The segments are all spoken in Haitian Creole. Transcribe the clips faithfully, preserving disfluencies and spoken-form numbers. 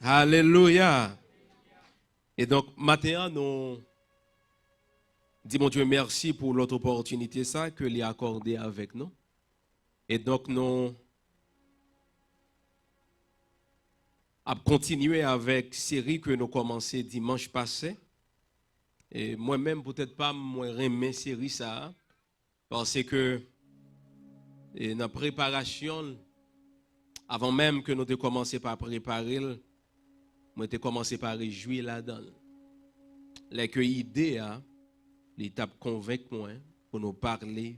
Alelouya. E donk, maten an, nou di Bondye mèsi pou lòt opòtinite sa ke li akòde avèk nou. E donk, nou ap kontinye avèk seri ke nou kòmanse dimanch pase. E mwen menm, poutèt pa m, mwen renmen seri sa a, paske, e, nan preparasyon l, avan menm ke nou te kòmanse pa prepare l, mwen te kòmanse pa rejwi ladan l. Lè ke ide a, li t ap konvenk mwen pou nou pale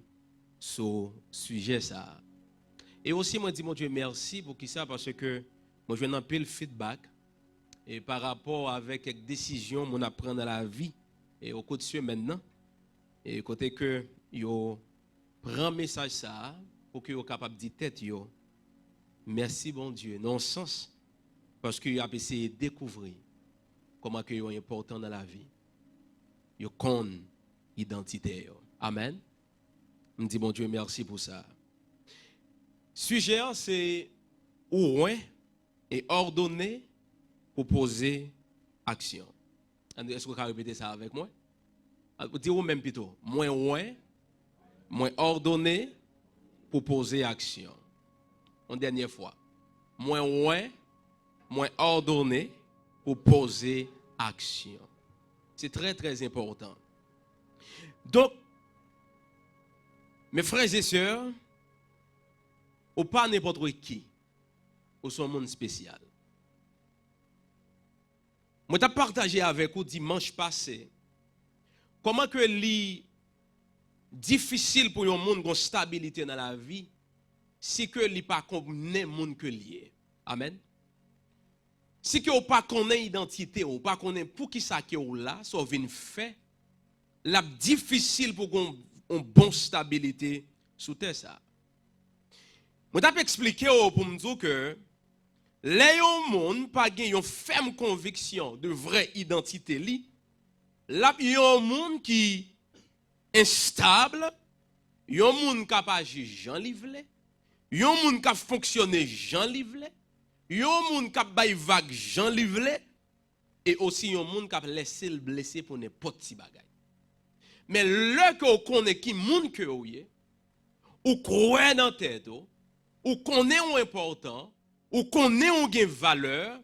sou sijè sa a. E osi, mwen di Bondye mèsi pou kisa, paske mwen jwenn anpil feedback e pa rapò avèk kèk desizyon moun ap pran nan lavi e o kou de semèn nan, e kote ke yo pran mesaj sa a pou ke yo kapab di tèt yo, mèsi Bondye, nan yon sans, paske y ap eseye dekouvri kòman ke yo enpòtan nan lavi. Yo konn idantite yo. Amèn. M di Bondye mèsi pou sa. Sijè an se ou wen e òdone pou poze aksyon. Èske w ka repete sa avèk mwen? Di ou menm pito. Mwen wen, mwen òdone pou poze aksyon. Yon dènye fwa. Mwen wen, mwen òdone pou poze aksyon. Se trè, trè enpòtan. Donk, mes frères et sœurs, ou pa nenpòt ki, ou se yon moun espesyal. Mwen t ap pataje avèk ou dimanch pase kòman ke li difisil pou yon moun gon stabilite nan lavi si ke li pa konnen moun ke l ye. Amèn. Si ke w pa konnen idantite w, w pa konnen poukisa ke w la, sa w vin fè, l ap difisil pou gon yon bon stabilite sou tè sa. Mwen t ap eksplike w pou m di w ke lè yon moun pa gen yon fèm konviksyon de vrè idantite li, l ap yon moun ki enstab, yon moun k ap aji jan li vle, yon moun k ap fonksyone jan li vle, yon moun k ap bay vag jan li vle, e osi yon moun k ap lèse l blese pou nenpòt ti bagay. Men lè ke w konnen ki moun ke w ye, ou kwè nan tèt ou, ou konnen w enpòtan, ou konnen w gen valè,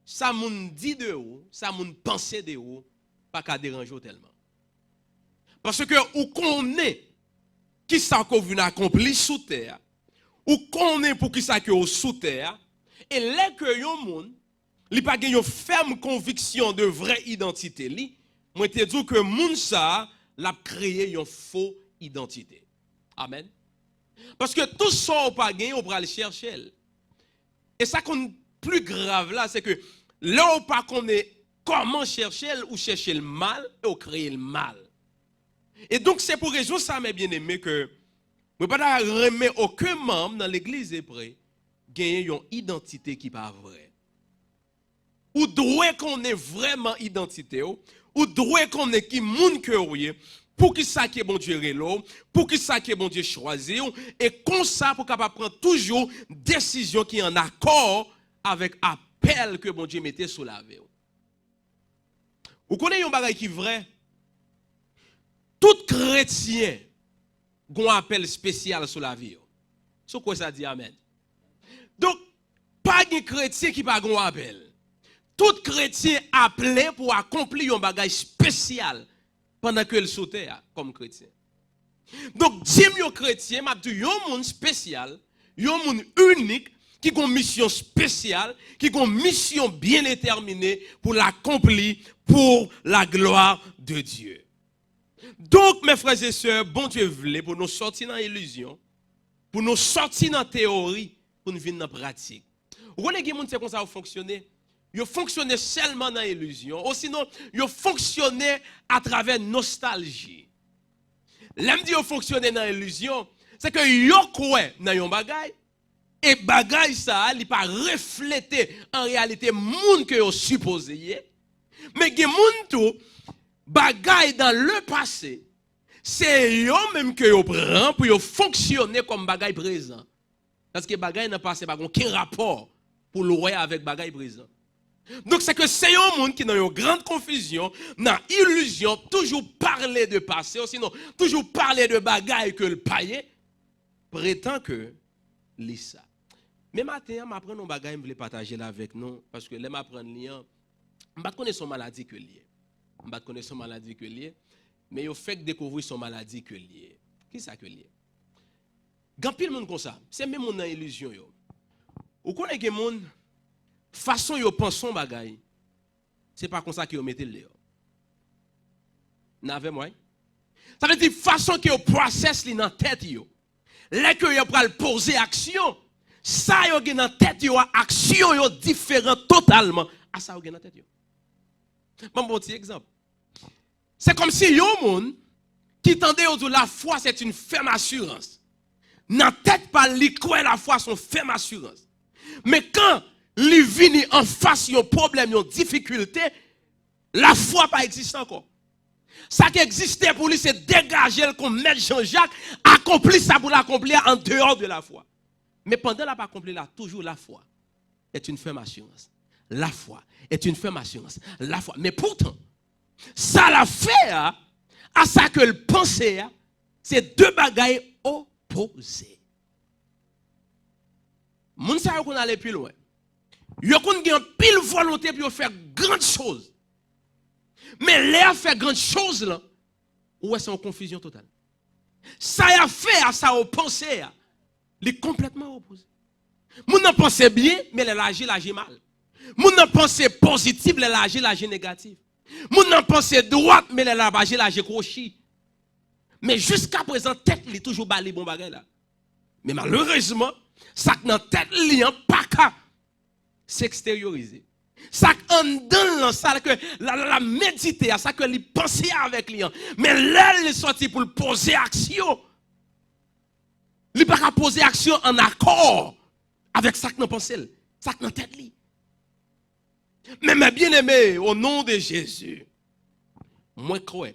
sa moun di de ou, sa moun panse de ou, pa ka deranje w tèlman. Paske ou konnen kisa ke w vin akonpli sou tè a, ou konnen poukisa ke w sou tè a, e lè ke yon moun, li pa gen yon fèm konviksyon de vrè idantite li, mwen te di w ke moun sa a, l ap kreye yon fo idantite. Amèn. Paske tout sa w pa gen, ou pral chèche l. E sa konn pli grav la, se ke lè w pa konnen kòman chèche l, ou chèche l mal, e w kreye l mal. E donk, se pou rezon sa, mes bien-aimés, ke mwen pa ta renmen okenn manm nan legliz ebre genyen yon idantite ki pa vrè. Ou dwe konnen vrèman idantite w, ou dwe konnen ki moun ke w ye, poukisa ke Bondye rele w, poukisa ke Bondye chwazi w, e konsa pou w kapab pran toujou desizyon ki an akò avèk apèl ke Bondye mete sou lavi w. Ou konnen yon bagay ki vrè? Tout kretyen gon apèl espesyal sou lavi yo. Si w kwè sa, di amèn. Donk, pa gen kretyen ki pa gon apèl. Tout kretyen aple pou akonpli yon bagay espesyal pandan ke l sou tè a kòm kretyen. Donk, di m yon kretyen, m ap di yon moun espesyal, yon moun inik, ki gon misyon espesyal, ki gon misyon byen detèmine pou l akonpli pour la gloire de Dieu. Donk, mes frères et sœurs, Bondye vle pou nou sòti nan ilizyon, pou nou sòti nan teyori, pou nou vin nan pratik. Ou konnen gen moun se konsa yo fonksyone. Yo fonksyone sèlman nan ilizyon, osinon yo fonksyone atravè nostalji. Lè m di yo fonksyone nan ilizyon, se ke yo kwè nan yon bagay, e bagay sa a, li pa reflete an reyalite moun ke yo sipoze ye. Men gen moun tou, bagay dans le passé, se yo menm ke yo pran pou yo fonksyone kòm bagay prezan. Paske bagay nan pase pa gen okenn rapò pou l wè avèk bagay prezan. Donk, se ke se yon moun ki nan yon gran konfizyon, nan ilizyon, toujou pale de pase, osinon toujou pale de bagay ke l pa ye, pretan ke li sa. Men maten an, m aprann yon bagay m vle pataje l avèk nou, paske lè m aprann li an, m pa t konnen se yon maladi ke l ye. M pa t konnen se yon maladi ke l ye, men yo fèk dekouvri se yon maladi ke l ye. Kisa ke l ye? Gen anpil moun konsa, se menm moun nan ilizyon yo. Ou konnen gen moun, fason yo panse yon bagay, se pa konsa ke yo mete l deyò. N avè m, wi? Sa vle di fason ke yo process li nan tèt yo. Lè ke yo pral poze aksyon, sa yo gen nan tèt yo a, aksyon yo diferan totalman a sa yo gen nan tèt yo. Ban m ba w yon ti egzanp. Se kòmsi yon moun ki tande yo di w lafwa se yon fèm asirans. Nan tèt pa l, li kwè lafwa se yon fèm asirans. Men kan li vini anfas yon pwoblèm, yon difikilte, lafwa pa egziste ankò. Sa k egziste pou li se degaje l kon mèt Jan Jak, akonpli sa pou l akonpli a andeyò de lafwa. Men pandan l ap akonpli la, toujou lafwa est une ferme assurance. Lafwa est une ferme assurance. Lafwa. Men poutan, sa l ap fè a, a sa ke l panse a, se de bagay opoze. Moun sa yo konn ale pi lwen. Yo konn gen anpil volonte pou yo fè grand choz. Men lè y ap fè grand choz lan, ou wè se yon konfizyon total. Sa y ap fè a, sa yo panse a, li konplètman opoze. Moun nan panse byen, men lè l aji, l aji mal. Moun nan panse pozitif, lè l aji, l aji negatif. Moun nan panse dwat, men lè l ap aji, l aji kwochi. Men jiska prezan, tèt li toujou ba li bon bagay la. Men malerezman, sa k nan tèt li an pa ka s eksteryorize. Sa k anndan l lan, sa ke l ap medite a, sa ke li panse avèk li an. Men lè li sòti pou l poze aksyon, li pa ka poze aksyon an akò avèk sa k nan panse l, sa k nan tèt li. Men, mes bien-aimés, au nom de Jésus, mwen kwè,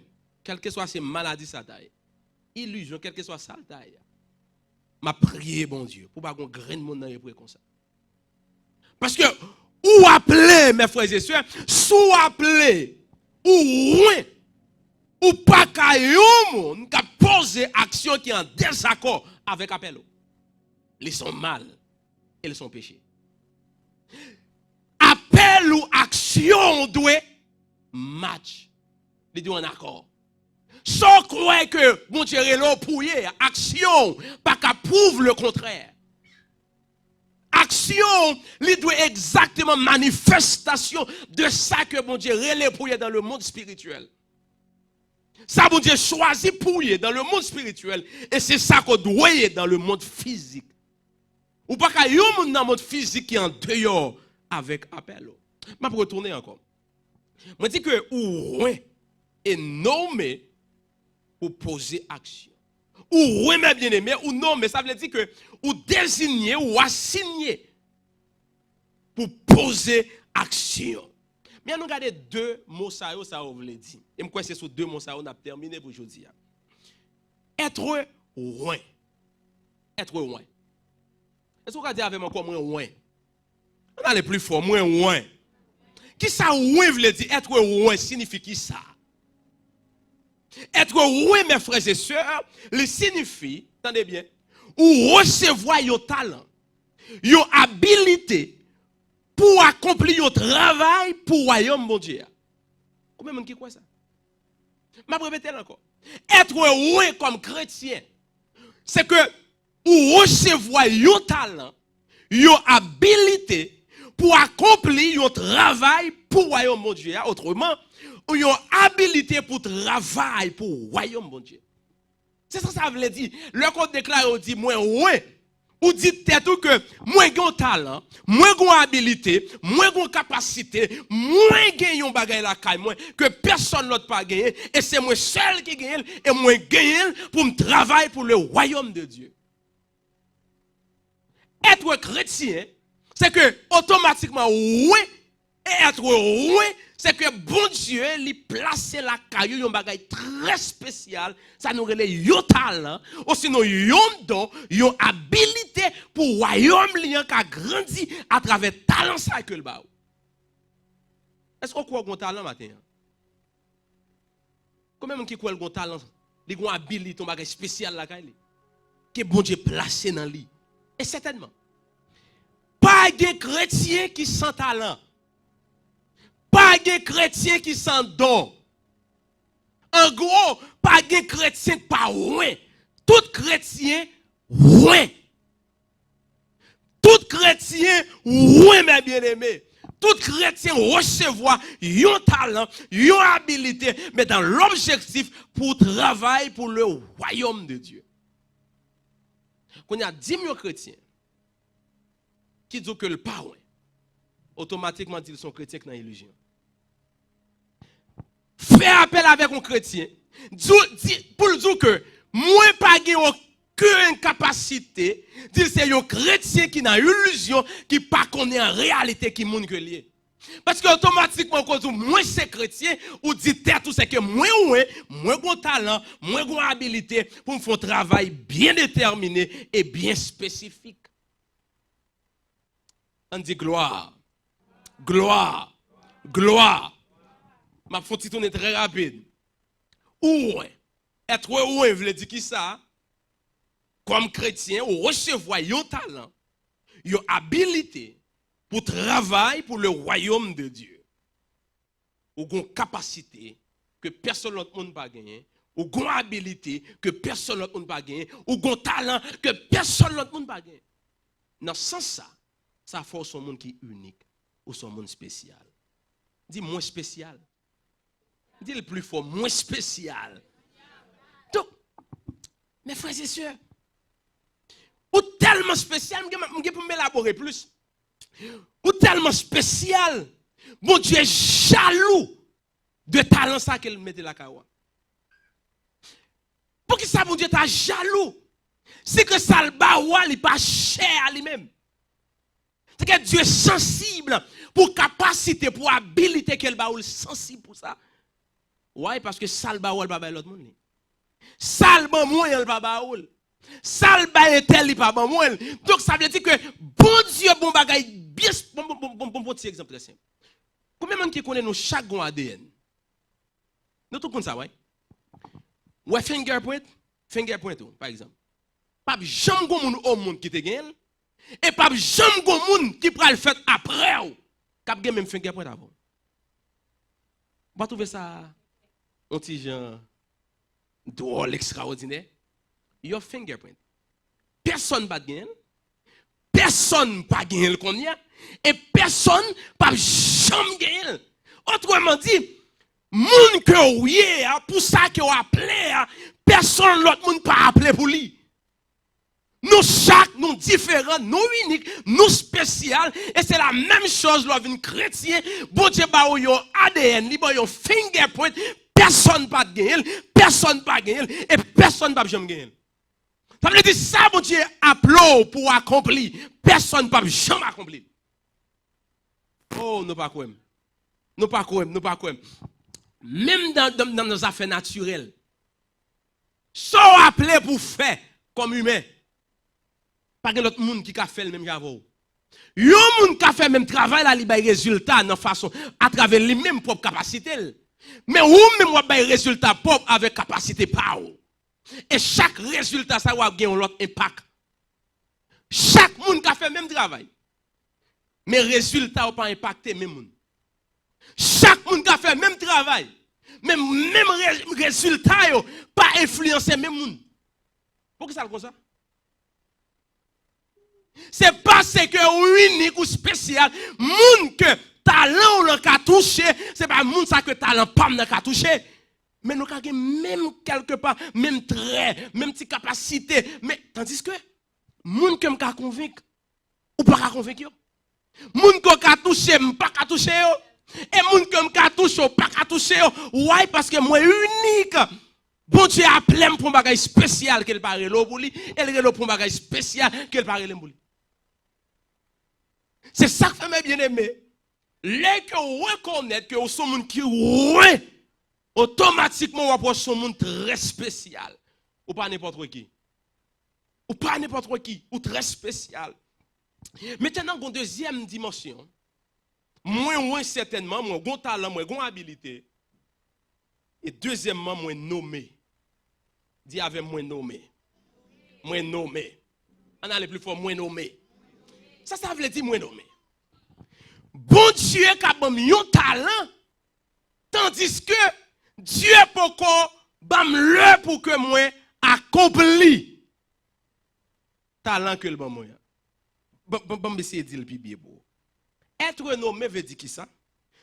kèlkeswa se maladi sa ta ye, ilizyon, kèlkeswa sa l ta ye, m ap priye Bondye pou pa gon grenn moun nan yo pre konsa. Paske ou aple, mes frères et sœurs, si w aple, ou wen, ou pa ka yon moun k ap poze aksyon ki an dezakò avèk apèl ou. Li se yon mal e li se yon peche. Apèl ou, aksyon w dwe match. Li dwe an akò. Sa w kwè ke Bondye rele w pou w ye, aksyon w pa ka pwouve le kontrè. Aksyon w, li dwe egzakteman manifestasyon de sa ke Bondye rele pou w ye dans le monde spirituel. Sa Bondye chwazi pou w ye dans le monde spirituel, e se sa ke w dwe ye dans le monde fizik. Ou pa ka yon moun nan mond fizik ki andeyò avèk apèl ou. M ap retounen ankò. Mwen di ke ou wen e nome pou poze aksyon. Ou wen, mes bien-aimés, ou nome, sa vle di ke ou dezinye, ou asinye pou poze aksyon. Men ann nou gade de mo sa yo, sa yo vle di. E m kwè se sou de mo sa yo n ap tèmine pou jodi a. Être wen. Être wen. Èske w ka di avè m ankò, mwen wen? Ann ale pli fò, mwen wen. Kisa wen vle di? Être wen siyifi kisa? Être wen, mes frères et sœurs, li siyifi, tande byen, ou resevwa yon talan, yon abilite pou w akonpli yon travay pou wayòm Bondye a. Konbyen moun ki kwè sa? M ap repete l ankò. Être wen kòm kretyen, se ke ou resevwa yon talan, yon abilite pou akonpli yon travay pou wayòm Bondye a, otreman, ou yon abilite pou travay pou wayòm Bondye. Se sa sa vle di. Lè ke w deklare, w di, mwen wen, ou di tèt ou ke mwen gen yon talan, mwen gen yon abilite, mwen gen yon kapasite, mwen gen yon bagay lakay mwen ke pèsòn lòt pa genyen, e se mwen sèl ki genyen l, e mwen genyen l pou m travay pou le royaume de Dieu. Être chrétien, se ke otomatikman ou wen E èt wen, se ke Bondye li plase lakay ou yon bagay trè espesyal, sa nou rele yon talan, osinon yon don, yon abilite pou wayòm li an ka grandi atravè talan sa ke l ba ou. Èske w kwè w gen yon talan maten an? Konbyen moun ki kwè l gen yon talan, li gen yon abilite, yon bagay espesyal lakay li? Ke Bondye plase nan li. E sètènman, pa gen kretyen ki san talan. Pa gen kretyen ki san don. An gwo, pa gen kretyen k pa wen. Tout kretyen wen. Tout kretyen wen, mes bien-aimés. Tout kretyen resevwa yon talan, yon abilite, men dans l'objectif pou travay pou le royaume de Dieu. Kounye a, di m yon kretyen ki di w ke l pa wen, otomatikman di l se yon kretyen ki nan ilizyon. Fè apèl avèk yon kretyen, di, di, pou l di w ke mwen pa gen okenn kapasite, di l se yon kretyen ki nan ilizyon, ki pa konnen an reyalite ki moun ke l ye. Paske otomatikman, koz ou mwen se kretyen, ou di tèt ou se ke mwen wen, mwen gon talan, mwen gon abilite pou m fè yon travay byen detèmine e byen espesifik. Ann di glwa, glwa, glwa. M ap fè yon ti tounen trè rapid. Ou wen, èt wen vle di kisa? Kòm kretyen, ou resevwa yon talan, yon abilite pou travay pou le royaume de Dieu. Ou gon kapasite ke pèsonn lòt moun pa genyen, ou gon abilite ke pèsonn lòt moun pa genyen, ou gon talan ke pèsonn lòt moun pa genyen. Nan sans sa, sa fè w se yon moun ki inik, ou se yon moun espesyal. Di mwen espesyal. Di l pli fò, mwen espesyal. Donk, mes frères et sœurs, ou tèlman espesyal, m gen, m gen pou m elabore plis. Ou tèlman espesyal, Bondye jalou de talan sa ke l mete lakay ou a. Poukisa Bondye ta jalou? Se ke sa l ba ou a, li pa chè a li menm. Se ke Dye sansib pou kapasite, pou abilite ke l ba ou, l sansib pou sa. Why? Paske sa l ba ou a, l pa bay lòt moun li. Sa l ban mwen an, l pa ba ou l. Sa l bay entèl, li pa ban mwen l. Donk, sa vle di ke Bondye bon bagay byen, bon, bon, bon, bon, bon, bon ti egzanp trè senp. Konbyen moun ki konnen nou chak gon A D N? Nou tout konn sa, wi. Ou wè fingerprint? Fingerprint ou, pa egzanp. P ap janm gon moun o mond ki te genyen l, e p ap janm gon moun ki pral fèt aprè w k ap gen menm fingerprint avè w. Ou pa twouve sa yon ti jan dwòl, ekstraòdinè? Your fingerprint. Pèsonn pa t genyen l. Pèsonn pa genyen l kounye a. E pèsonn p ap janm genyen l. Otreman di, moun ke w ye a, pou sa ke w aple a, pèsonn lòt moun pa aple pou li. Nou chak, nou diferan, nou inik, nou espesyal, e se la menm choz lè w vin kretyen, Bondye ba w yon A D N, li ba w yon fingerprint, pèsonn pa t genyen l, pèsonn pa genyen l, e pèsonn p ap janm genyen l. Sa vle di sa Bondye aple w pou w akonpli, pèsonn p ap janm akonpli l. Oh, nou pa kwè m. Nou pa kwè m, nou pa kwè m. Menm nan, nan, nan, nan zafè natirèl, sa w aple pou w fè kòm imen, pa gen lòt moun ki ka fè l menm jan avè w. Yon moun ka fè menm travay la, li bay rezilta nan fason, atravè li menm pwòp kapasite l. Men ou menm w ap bay rezilta pwòp avèk kapasite pa w. E chak rezilta sa yo ap gen yon lòt enpak. Chak moun ka fè menm travay, men rezilta yo pa enpakte menm moun. Chak moun ka fè menm travay, men menm re-, rezilta yo pa enfliyanse menm moun. Poukisa l konsa? Se paske ou inik, ou espesyal. Moun ke talan w lan ka touche, se pa moun sa ke talan pa m nan ka touche. Men nou ka gen menm kèlkepa, menm trè, menm ti kapasite. Men, tandiske, moun ke m ka konvenk, ou pa ka konvenk yo. Moun ke w ka touche, m pa ka touche yo. E moun ke m ka touche, w pa ka touche yo. Why? Paske mwen inik. Bondye aple m pou yon bagay espesyal ke l pa rele w pou li, e l rele w pou yon bagay espesyal ke l pa rele m pou li. Se sa k fè, mes bien-aimés, Lè ke w rekonèt ke w se yon moun ki wen, otomatikman w ap wè w se yon moun trè espesyal. Ou pa nenpòt ki. Ou pa nenpòt ki. Ou trè espesyal. Mentenan, gen yon dezyèm dimansyon. Mwen wen sètènman, mwen gen yon talan, mwen gen yon abilite. E dezyèmman, mwen nome. Di avè m, mwen nome. Mwen nome. Ann ale pli fò, mwen nome. Sa sa vle di, mwen nome? Bondye ka ban m yon talan, tandiske Dye poko ban m lè pou ke mwen akonpli talan ke l ban mwen an. Ban, ban, ban m eseye di l pi byen pou ou. Être nommé veut dire kisa?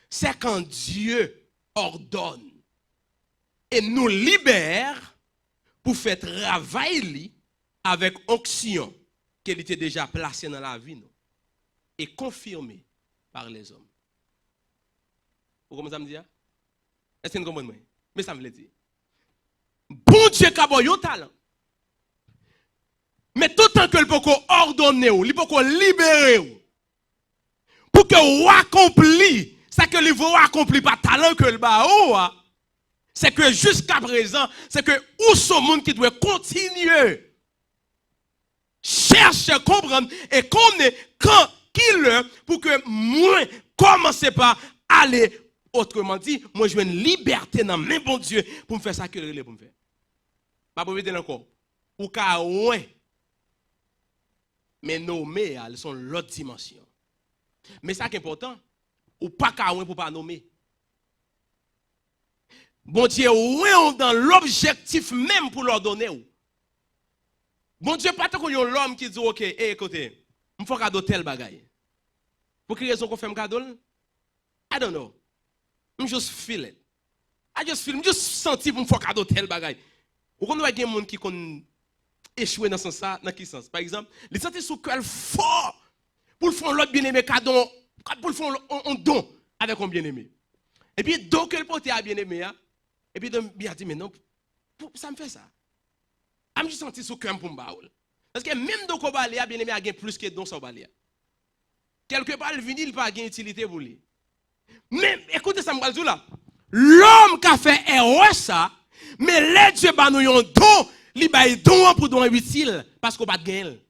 C'est quand Dieu ordonne et nous libère pour faire travail li avec onction ke li te deja plase nan lavi nou et confirmé par les hommes. Ou konprann sa m di a? Èske n konprann mwen? Men sa m vle di. Bondye ka ba w yon talan. Men toutan ke l poko òdone w, li poko libere w, pou ke w akonpli sa ke li vle w akonpli pa talan ke l ba ou a, se ke jiskaprezan, se ke ou se yon moun ki dwe kontinye chèche konprann e konnen kan, ki lè pou ke mwen kòmanse pa ale. Otreman di, mwen jwenn libète nan men Bondye pou m fè sa ke l rele pou m fè. M ap repete l ankò. Ou ka wen, men nome a, li se yon lòt dimansyon. Men sa k enpòtan, ou pa ka wen pou pa nome. Bondye wen w nan lobjektif menm pou l òdone w. Bondye pa tankou yon lòm ki di w, "Oke, e koute, m fè w kado tèl bagay." Pou ki rezon ke w fè m kado l? I don't know. M just feel it. I just feel, m just santi pou m fè w kado tèl bagay. Ou konn wè gen moun ki konn echwe nan sans sa, nan ki sans? Pa egzanp, li santi sou kè l fò pou l fè yon lòt byeneme kado, pou l fè yon, yon, yon don avèk yon byeneme. Epi don ke l pote a byeneme a, epi don byen a di, "Men non, pou sa m fè sa? A m jis santi sou kè m pou m ba w l." Paske menm don ke w ba li a, byeneme a gen plis ke don sa w ba li a. Kèlkepa l vini, li pa gen itilite pou li. Men, ekoute sa m pral di w la. Lòm ka fè erè sa, men lè Dye ba nou yon don, li bay don an pou don an itil, paske w pa t genyen l.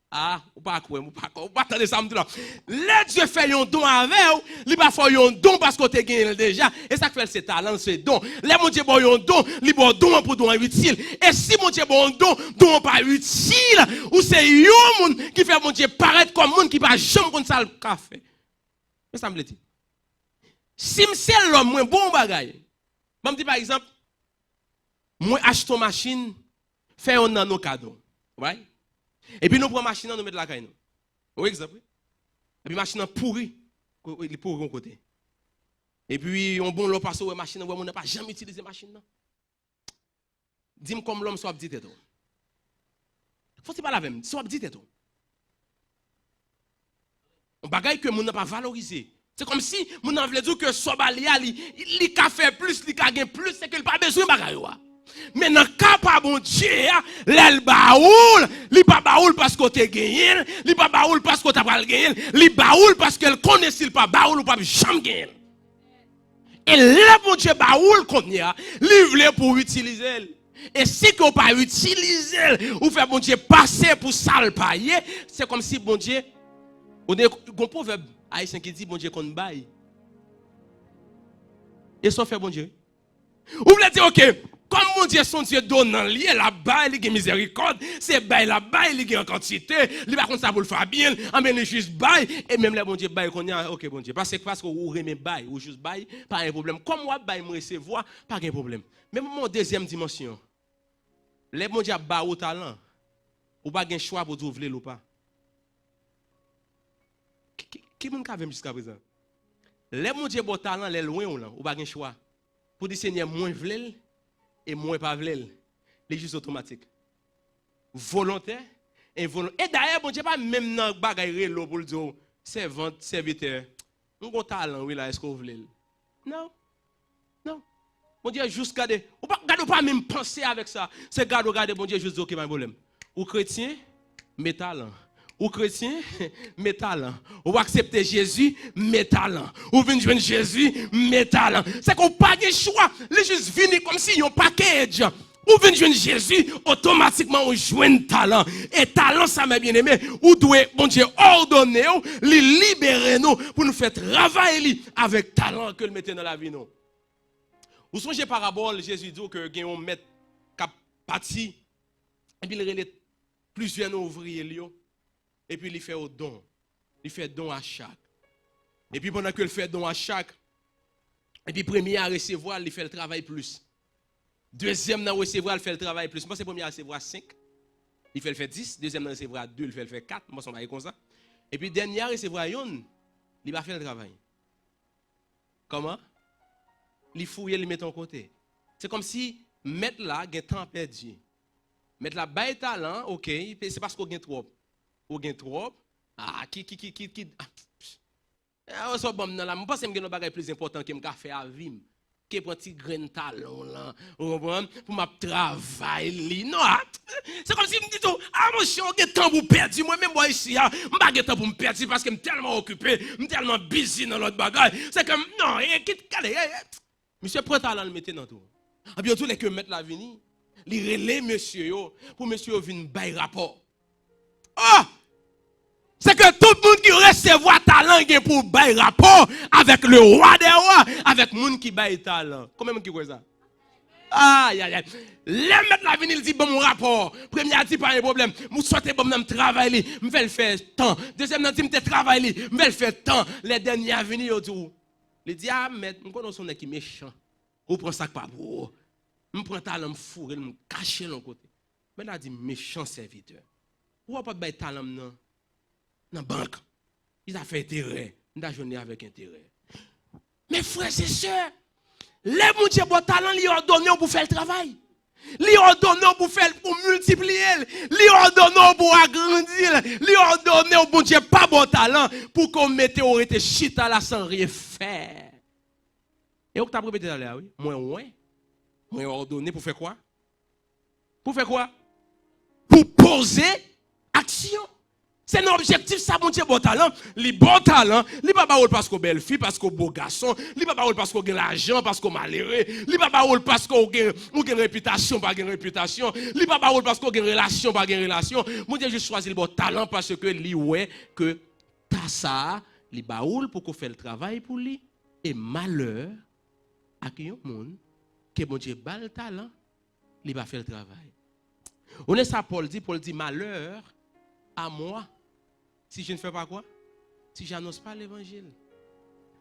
A, ou pa kwè m, ou pa kwè, ou pa tande sa m di la. Lè Dye fè yon don avè w, li pa fè w yon don paske w te genyen l deja. E sa k fè l se talan l, se don. Lè Bondye ba w yon don, li ba w don an pou don an itil. E si Bondye ba w yon don, don an pa itil, ou se yon moun ki fè Bondye parèt kòm moun ki pa janm konn sa l ka fè. Men sa m vle di. Si m se lòm, mwen bon bagay. Ban m di pa egzanp, mwen achte yon machin, fè yonn nan nou kado. Right? Epi nou pran machin nan, nou met lakay nou. Yon egzanp, wi. Epi machin nan pouri. Ko-, li pouri yon kote. Epi yon bon lè w pase, w wè machin nan, w wè moun nan pa janm itilize machin nan. Di m kòm lòm sa w ap di tèt ou. Fò w ti pale avè m, sa w ap di tèt ou. Yon bagay ke moun nan pa valorize. Se kòmsi moun nan vle di w ke sa w ba li a, li, li ka fè plis, li ka gen plis, se ke l pa bezwen bagay ou a. Men nan ka pa Bondye a, lè l ba ou l, li pa ba ou l paske w te genyen l, li pa ba ou l paske w ta pral genyen l, li ba ou l paske l konnen si l pa ba ou l, ou p ap janm genyen l. E lè Bondye ba ou l kounye a, li vle pou w itilize l. E si ke w pa itilize l, ou fè Bondye pase pou sa l pa ye, se kòmsi Bondye, ou gen yon pwovèb ayisyen ki di Bondye konn bay. E sa w fè Bondye. Ou vle di, oke, kòm Bondye se yon Dye donan l ye, l ap bay, li gen mizèrikòd, se bay l ap bay, li gen an kantite, li pa konn sa pou l fè a byen, anben li jis bay, e menm lè Bondye bay kounye a, oke, Bondye, paske, paske ou renmen bay, ou jis bay, pa gen pwoblèm. Kòm w ap bay, m resevwa, pa gen pwoblèm. Men mwen yon dezyèm dimansyon. Lè Bondye ap ba ou talan, ou pa gen chwa pou di w vle l ou pa. Ki, ki, ki moun k avè m jiskaprezan? Lè Bondye ba w talan, lè l wen w lan, ou pa gen chwa pou di, "Senyè, mwen vle l e mwen pa vle l." Li jis otomatik. Volontè, envolon-, e dayè, Bondye pa menm nan bagay rele w pou l di w, "Sèvant, sèvitè, m gon talan, wi, la, èske w vle l?" Non. Non. Bondye jis gade. Ou pa, gade, ou pa menm panse avèk sa. Se gade, ou gade, Bondye jis di, "Oke, pa gen pwoblèm." Ou kretyen, men talan. Ou kretyen, met talan. Ou aksepte Jezi, met talan. Ou vin jwenn Jezi, met talan. Se ke w pa gen chwa. Li jis vini kòmsi yon package. Ou vin jwenn Jezi, otomatikman ou jwenn talan. E talan sa, mè byeneme, ou dwe, Bondye òdone w, li libere nou pou nou fè travay li avèk talan ke l mete nan lavi nou. Ou sonje parabòl Jezi di w ke gen yon mèt k ap pati, epi l rele plizyè nan ouvriye l yo, epi li fè yo don. Li fè don a chak. Epi pandan ke l fè don a chak, epi premye a resevwa l, li fè l travay plis. Dezyèm nan resevwa l, fè l travay plis. M panse premye a resevwa senk, li fè l fè dis. Dezyèm nan resevwa de, li fè l fè kat. M panse yon bagay konsa. Epi dènye a resevwa yonn, li pa fè l travay. Kòman? Li fouye, li mete yon kote. Se kòmsi mèt la gen tan pèdi. Mèt la bay talan, oke, se paske w gen twòp. Ou gen twòp. Ah, ki, ki, ki, ki, ki, ah, pff. Ah, sa w ban m nan la, m panse m gen yon bagay plis enpòtan ke m ka fè a vi m ke pran ti grenn talan w lan, ou konprann? Pou m ap travay li. Non, ah, se kòmsi m di tou, ah, monchè, ou gen tan pou w pèdi. Mwen menm, bò isi a, m pa gen tan pou m pèdi paske m tèlman okipe, m tèlman bizi nan lòt bagay. Se ke, non, e, kit, gade, e, e, misye pran talan l mete nan tou. Epi yo tou lè ke mèt la vini, li rele mesye yo, pou mesye yo vin bay rapò. Oh! Se ke tout moun ki resevwa talan gen pou bay rapò avèk le wa dè wa, avèk moun ki bay talan. Konbyen moun ki kwè sa? Ay, ay, ay. Lè mèt la vini, li di, "Ban m yon rapò." Premye a di, "Pa gen pwoblèm. M swete ban m nan, m travay li, m fè l fè tan." Dezyèm nan di, "M te travay li, m fè l fè tan." Lè dènye a vini, yo di w, li di, "A, mèt, m konnen w se yon nèg ki mechan. Ou pran sa k pa pou ou. M pran talan, m foure l, m kache l yon kote." Mèt la di, "Mechan sèvitè. Ou wè w pa t bay talan m nan, nan bank. Li ta fè enterè. M ta jwenn li avèk enterè." Men frè e sè, lè Bondye ba w talan, li òdone w pou fè l travay. Li òdone w pou fè l, pou miltipliye l. Li òdone w pou agrandi l. Li òdone w, Bondye pa ba w talan pou ke w mete w rete chita la san ryen fè. E ou k t ap repete talè a, wi. Mwen, mwen, mwen òdone pou fè kwa? Pou fè kwa? Pou poze aksyon. Se nan objektif sa Bondye ba w talan. Li ba w talan. Li pa ba w l paske w bèl fi, paske w bo gason. Li pa ba w l paske w gen lajan, paske w malere. Li pa ba w l paske w gen, ou gen repitasyon, pa gen repitasyon. Li pa ba w l paske w gen relasyon, pa gen relasyon. Bondye jis chwazi l ba w talan paske li wè ke ta sa a, li ba w l pou ke w fè l travay pou li. E malè ak yon moun ke Bondye ba l talan, li pa fè l travay. Ou ne sa Pòl di, Pòl di, "Malheur à moi, si je ne fais pas quoi? Si j'annonce pas l'évangile."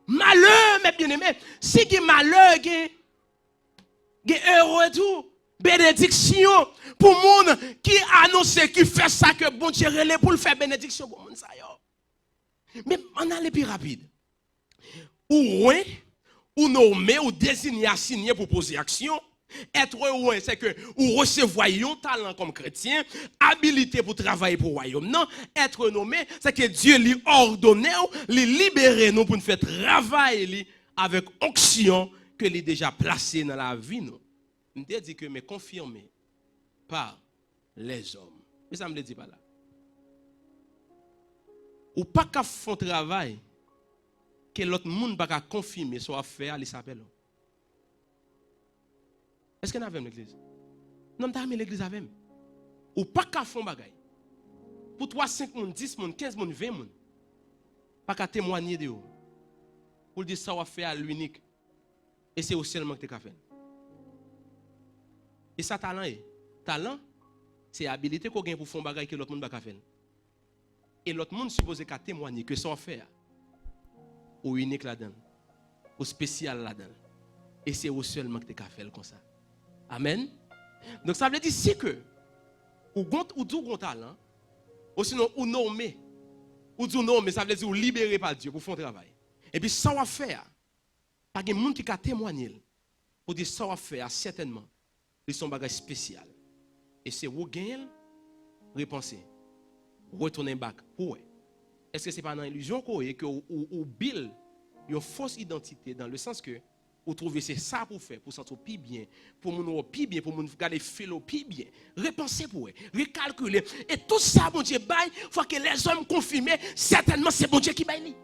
Malè, mè byeneme, si gen malè, gen, gen ere tou, benediksyon pou moun ki anonse, ki fè sa ke Bondye rele pou l fè, benediksyon pou moun sa yo. Men ann ale pi rapid. Ou wen, ou nome, ou dezinye, asinye pou poze aksyon. Être wen, se ke ou resevwa yon talan kòm kretyen, abilite pou travay pou wayòm nan. Être nome, se ke Dye li òdone w, li libere nou pou n fè travay li avèk onksyon ke li deja plase nan lavi nou. M te di ke, mais confirmé par les hommes. Men sa m vle di pa la. Ou pa ka fè yon travay ke lòt moun pa ka konfime sa w ap fè a, li sa apèl ou. Èske n avè m, legliz? Non, m ta renmen legliz avè m. Ou pa ka fè yon bagay pou twa, senk moun, dis moun, kenz moun, ven moun pa ka temwanye de ou, pou l di sa w ap fè a l inik. E se ou sèlman ki te ka fè l. E sa talan ye. Talan, se abilite ke w gen pou fè yon bagay ke lòt moun pa ka fè l. E lòt moun sipoze ka temwanye ke sa w ap fè a, ou inik ladan l, ou espesyal ladan l. E se ou sèlman ki te ka fè l konsa. Amèn. Donk, sa vle di, si ke ou gon, ou di w gon talan, osinon ou nome, ou di w nome, sa vle di ou libere pa Dye pou fè yon travay. Epi sa w ap fè a, pa gen moun ki ka temwanye l pou di sa w ap fè a, sètènman, li se yon bagay espesyal. E se ou genyen l, repanse, retounen bak pou wè. Èske se pa nan ilizyon ke w ye, ke w, ou, ou build yon fos idantite, dans le sens que Ou twouve se sa pou w fè, pou w santi w pi byen, pou moun wè w pi byen, pou moun gade fil ou pi byen. Repanse pou wè, rekalkile. E tout sa Bondye bay, fò ke lèzòm konfime, sètènman se Bondye ki bay li.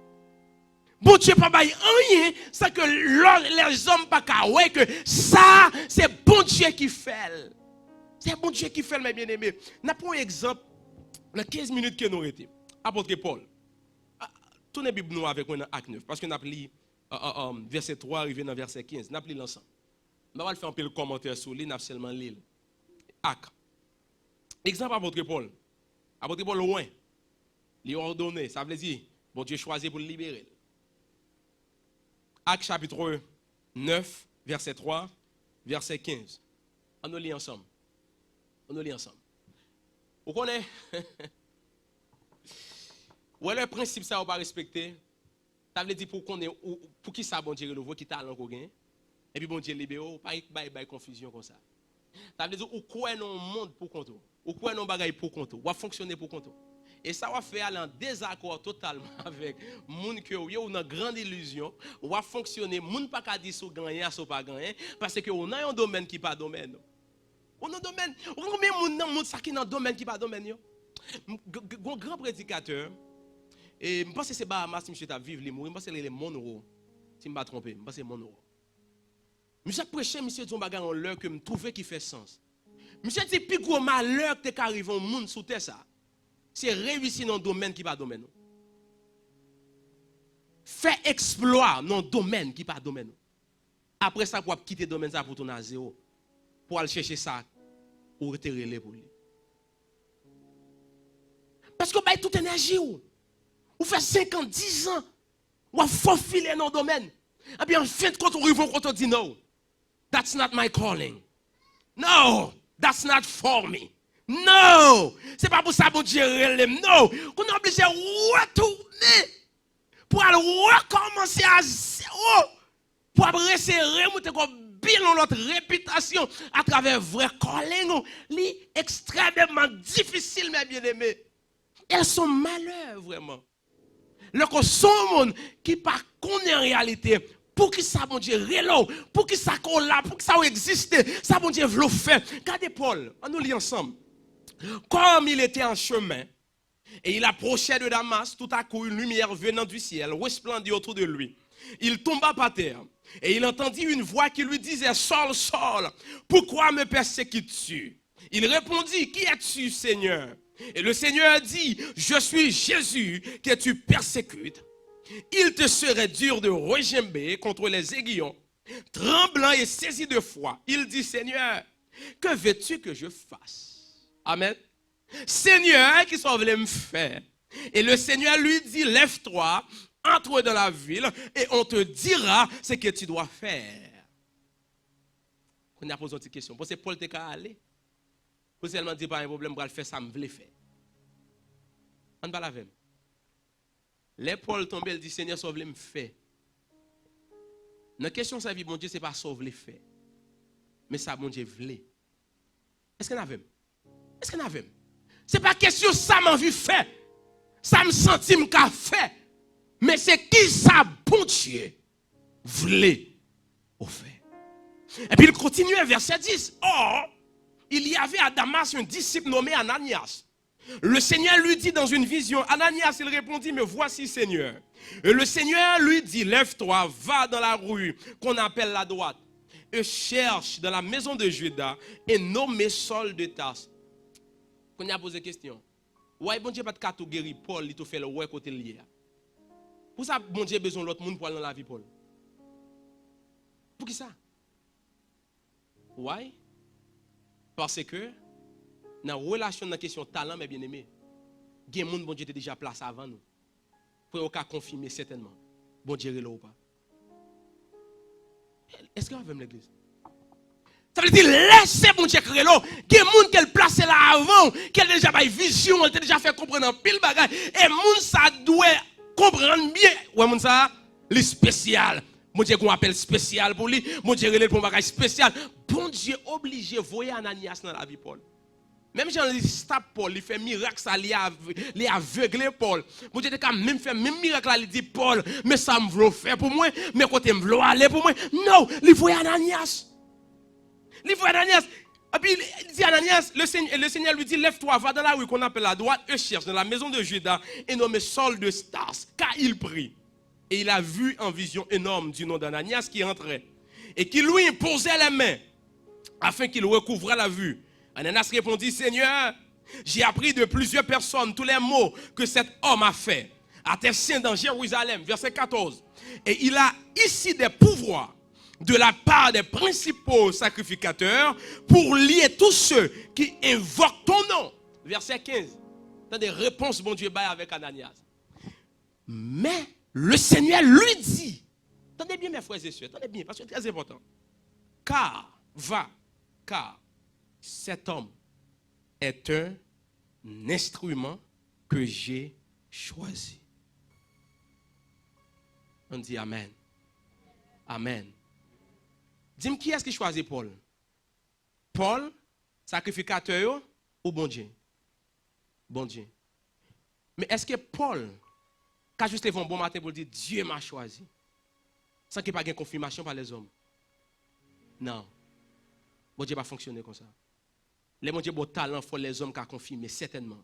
Bondye pa bay anyen san ke lò-, lèzòm pa ka wè ke sa, se Bondye ki fè l. Se Bondye ki fè l, mè byeneme. N ap pran yon egzanp nan kenz minit ke nou rete. Apot Pòl. A, tounen Bib nou avèk mwen nan Ak nèf, paske n ap li, a, a, a, vèsè twa rive nan vèsè kenz. N ap li l ansanm. M pa pral fè anpil kòmantè sou li, n ap sèlman li l. Ak. Egzanp apot Pòl. Apot Pòl lwen. Li òdone, sa vle di, Bondye chwazi pou l libere l. Ak chapit nèf, vèsè twa, vèsè kenz. Ann nou li ansanm. Ann nou li ansanm. Ou konnen, ou wè lè prensip sa yo pa respekte, sa vle di pou w konnen ou, pou ki sa Bondye rele w, ki talan ke w genyen, epi Bondye libere w, pa bay, bay konfizyon konsa. Sa vle di ou kwè nan yon mond pou kont ou. Ou kwè nan yon bagay pou kont ou. W ap fonksyone pou kont ou. E sa w ap fè a, li an dezakò totalman avèk moun ke w ye, ou nan grand ilizyon, w ap fonksyone, moun pa ka di si w gen anyen a, si w pa gen anyen, paske ou nan yon domèn ki pa domèn ou. Ou nan domèn, ou konn konbyen moun nan mond sa ki nan domèn ki pa domèn yo? M, g-, g-, gon gran predikatè, e m panse se Bahamas misye t ap viv, li mouri, m panse l rele Monroe, si m pa twonpe, m panse Monroe. Misye ap preche, misye di yon bagay yon lè ke m twouve ki fè sans. Misye di pi gwo malè ki te ka rive yon moun sou tè sa, se reyisi nan yon domèn ki pa domèn ou. Fè eksplwa nan yon domèn ki pa domèn ou. Apre sa, pou w ap kite domèn sa pou w tounen a zewo, pou w al chèche sa ou te rele pou li. Paske w bay tout enèji w. Ou fè senk an, diz an, w ap fofile nan yon domèn. Epi an fen de kont, ou rive yon kote, ou di, "No, that's not my calling. No, that's not for me. No, se pa pou sa Bondye rele m. No." Kounye a w oblije retounen pou al rekòmanse a zewo, pou ap reseye remoute kò bil yon lòt repitasyon atravè vrè calling ou. Li ekstrèmeman difisil, mè byeneme. E se yon malè vrèman. Lè ke w se yon moun ki pa konnen an reyalite poukisa Bondye rele w, poukisa ke w la, poukisa w egziste, sa Bondye vle w fè. Gade Pòl, ann nou li ansanm. Comme il était en chemin, et il approchait de Damas, tout à coup une lumière venant du ciel resplendit autour de lui. Il tomba par terre, et il entendit une voix qui lui disait, "Saul, Saul, pourquoi me persécutes-tu?" Il répondit, "Qui es-tu, Seigneur?" Et le Seigneur dit, "Je suis Jésus que tu persécutes. Il te serait dur de regimber contre les aiguillons." Tremblant et saisi de foi, il dit, "Seigneur, que veux-tu que je fasse?" Amen. "Seigneur, kisa w vle m fè?" Et le Seigneur lui dit, "Lève-toi, entre dans la ville, et on te dira ce que tu dois faire." Kounye a poze yon ti kesyon. Panse Pòl te ka ale? Pou sèlman di, "Pa gen pwoblèm, m pral fè sa m vle fè." Ann pale avè m. Lè Pòl tonbe, l di, "Senyè, sa w vle m fè?" Nan kesyon sèvi Bondye, se pa sa w vle fè, men sa Bondye vle. Èske n avè m? Èske n avè m? Se pa kesyon sa m anvi fè, sa m santi m ka fè, men se kisa Bondye vle ou fè. Epi l kontinye, vèsè dis. Or, il y avait à Damas un disciple nommé Ananias. Le Seigneur lui dit dans une vision, "Ananias." Il répondit, "Me voici, Seigneur." Et le Seigneur lui dit, "Lève-toi, va dans la rue qu'on appelle la Droite, et cherche dans la maison de Judas un nommé Saul de Tarse." Kounye a poze kesyon. Why Bondye pa t ka tou geri Pòl, li tou fè l wè kote l ye a? Poukisa Bondye bezwen lòt moun pou al nan lavi Pòl? Poukisa? Why? Paske nan relasyon, nan kesyon talan, mè byeneme, gen moun Bondye te deja plase avan nou. Pou yo ka konfime sètènman Bondye rele w ou pa. Èske w avè m, legliz? Sa vle di, lè se Bondye k rele w, gen moun ke l plase la avan w, ke l deja bay vizyon, l te deja fè konprann anpil bagay, e moun sa dwe konprann byen. Wè moun sa, li espesyal. Bondye gen yon apèl espesyal pou li. Bondye rele l pou yon bagay espesyal. Bondye oblije voye Ananyas nan lavi Pòl. Menm jan li stop Pòl, li fè mirak sa, li, av, li avegle Pòl. Bondye te ka menm fè menm mirak la, li di, Pòl, men sa m vle w fè pou mwen, men kote m vle w ale pou mwen. Non, li voye Ananyas. Li voye Ananyas. Epi li di Ananyas, le Seigneur, le Seigneur lui dit, lève-toi, va dans la rue qu'on appelle la droite et cherche dans la maison de Judas un homme Saul de Tarse, car il prie. Et il a vu en vision un homme du nom d'Ananias qui entrait et qui lui imposait les mains afin qu'il recouvrât la vue. Ananias répondit, Seigneur, j'ai appris de plusieurs personnes tous les maux que cet homme a fait à tes saints dans Jérusalem. Verset quatorze. Et il a ici des pouvoirs de la part des principaux sacrificateurs pour lier tous ceux qui invoquent ton nom. Verset quinze. Tande repons Bondye bay avèk Ananyas. Mais le Seigneur lui dit, tande byen, mes frères et sœurs, tande byen, paske se trè enpòtan. Car, va, car cet homme est un instrument que j'ai choisi. On dit Amen. Amen. Di m, kiyès ki chwazi Pòl? Pòl, sakrifikatè yo, ou Bondye? Bondye. Men èske Pòl ka jis leve yon bon maten pou l di, Dieu m'a choisi? San ke pa gen konfimasyon pa lèzòm. Non. Bondye pa fonksyone konsa. Lè Bondye ba w talan, fò lèzòm ka konfime sètènman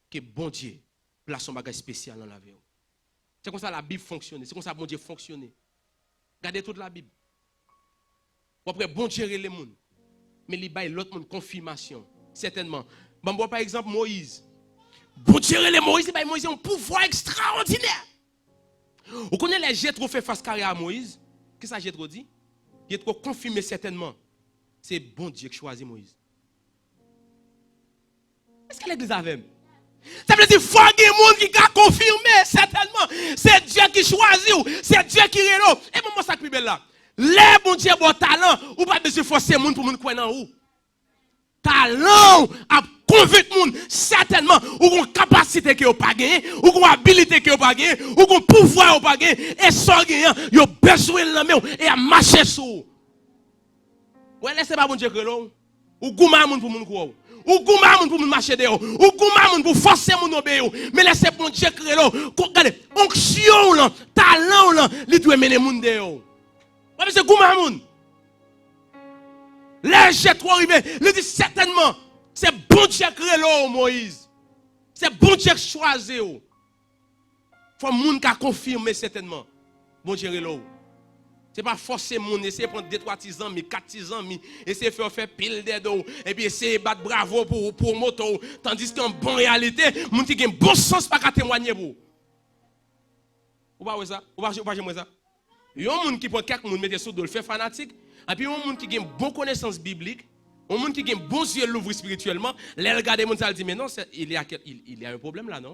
ke Bondye plase yon bagay espesyal nan lavi w. Se konsa Labib fonksyone, se konsa Bondye fonksyone. Gade tout Labib. W ap wè Bondye rele moun, men li bay lòt moun konfimasyon. Sètènman. Ban m ba w pa egzanp Moyiz. Bondye rele Moyiz, li bay Moyiz yon pouvwa ekstraòdinè. Ou konnen lè Jetwo fè fas kare a Moyiz, kisa Jetwo di? Jetwo konfime sètènman se Bondye ki chwazi Moyiz. Èske legliz avè m? Sa vle di fò gen moun ki ka konfime, sètènman. Se Dye ki chwazi w, se Dye ki rele w. E bon, bon, sa k pi bèl la. Lè Bondye ba w talan, ou pa bezwen fòse moun pou moun kwè nan ou. Talan w ap konvenk moun, sètènman. Ou gon kapasite ke yo pa genyen, ou gon abilite ke yo pa genyen, ou gon pouvwa yo pa genyen, e sa w genyen an, yo bezwen l nan men w, e y ap mache sou ou. Wè, lè se pa Bondye k rele w, ou goumen a moun pou moun kwè w. Ou goumen a moun pou moun mache dèyè w. Ou goumen a moun pou fòse moun obeyi w. Men lè se Bondye k rele w, ko-, gade, onksyon w lan, talan w lan, li dwe mennen moun dèyè w. W ap se goumen a moun. Lè Jetwo rive, li di, sètènman, se Bondye k rele w, Moyiz. Se Bondye k chwazi w. Fò moun ka konfime sètènman Bondye rele w. Se pa fòse moun, eseye pran de twa ti zanmi, kat ti zanmi, eseye fè yo fè pil dèdo, epi eseye bat bravo pou ou, pwomote w, tandiske an bon reyalite, moun ki gen bon sans pa ka temwanye pou ou. Ou pa wè sa? Ou pa, ou pa janm wè sa? Yon moun ki pran kèk moun mete sou do l, fè fanatik, epi yon moun ki gen bon konesans biblik, yon moun ki gen bon zye louvri espirityèlman, lè l gade moun sa, l di, men non, c'est, il y a, il, il y a un problème là, non?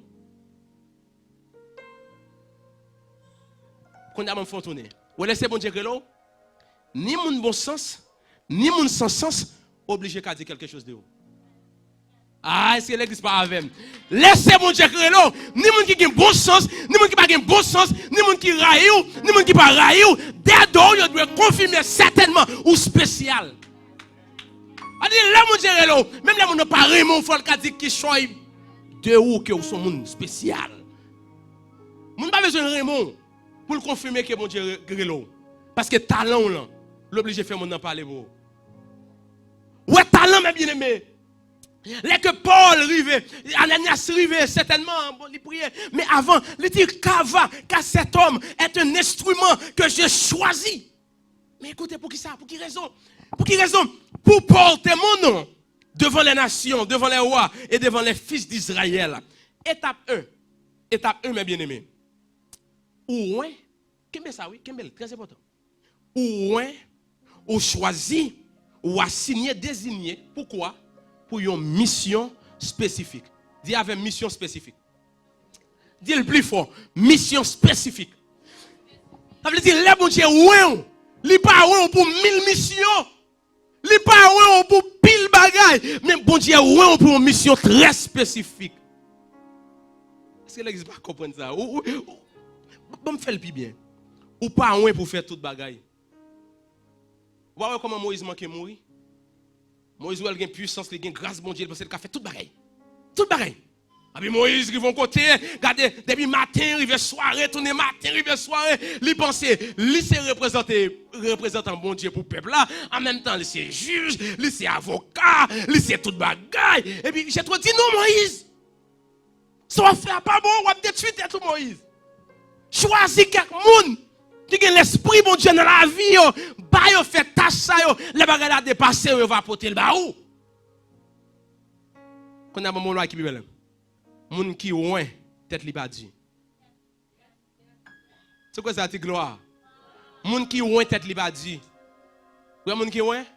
Kounye a ban m fè w tounen. Ou wè lè se Bondye k rele w, ni moun bon sans, ni moun san sans, oblije ka di kèlke choz de ou. Ah, èske legliz pa avè m? Lè se Bondye k rele w, ni moun ki gen bon sans, ni moun ki pa gen bon sans, ni moun ki rayi w, ni moun ki pa rayi w, dèdo w yo dwe konfime sètènman ou espesyal. Sa di lè Bondye rele w, menm lè moun nan pa renmen w, fò l ka di kichòy de ou ke ou se yon moun espesyal. Moun pa bezwen renmen w pou l konfime ke Bondye re-, rele w. Paske talan w lan, l oblije fè moun nan pale pou ou. Ou wè talan, men byeneme. Lè ke Pòl rive, Ananyas rive, sètènman, bon, li priye. Men avan, li di, Kava, ka sèt òm èt un enstriman ke je chwazi. Men ekoute, pou ki sa? Pou ki rezon? Pou ki rezon? Pou pòte mon non devan lè nasyon, devan lè wa e devan lè fis d'Izrayèl. Etap en. Etap en, men byeneme. Ou wen, kenbe sa wi, kenbe l, trè enpòtan. Ou wen, ou chwazi, ou asiyen, deziye, poukwa? Pou yon misyon espesifik. Di avè m, misyon espesifik. Di l pli fò, misyon espesifik. Sa vle di, lè Bondye wen w, li pa wen w pou mil misyon. Li pa wen w pou pil bagay, men Bondye wen w pou yon misyon trè espesifik. Èske legliz pa konprann sa? Ou, ou, ou, ban m fè l pi byen. Ou pa wen pou fè tout bagay. Ou pa wè kòman Moyiz manke mouri? Moyiz wè l gen pwisans, li gen gras Bondye, li panse l ka fè tout bagay. Tout bagay. Epi Moyiz rive yon kote, gade, depi maten rive swa, retounen maten rive swa, li panse li se reprezante, reprezantan Bondye pou pèp la, an menm tan li se jij, li se avoka, li se tout bagay. Epi Jetwo di, "Non, Moyiz, sa w ap fè a pa bon, w ap detwi tèt ou, Moyiz. Chwazi kèk moun ki gen lespri Bondye nan lavi yo, ba yo fè tach sa yo, lè bagay la depase yo, yo va pote l ba ou." Kounye a ban m yon lwa ki pi bèl. Moun ki wen, tèt li pa di. Se kwa sa ti glwa? Moun ki wen, tèt li pa di. Ou wè moun ki wen?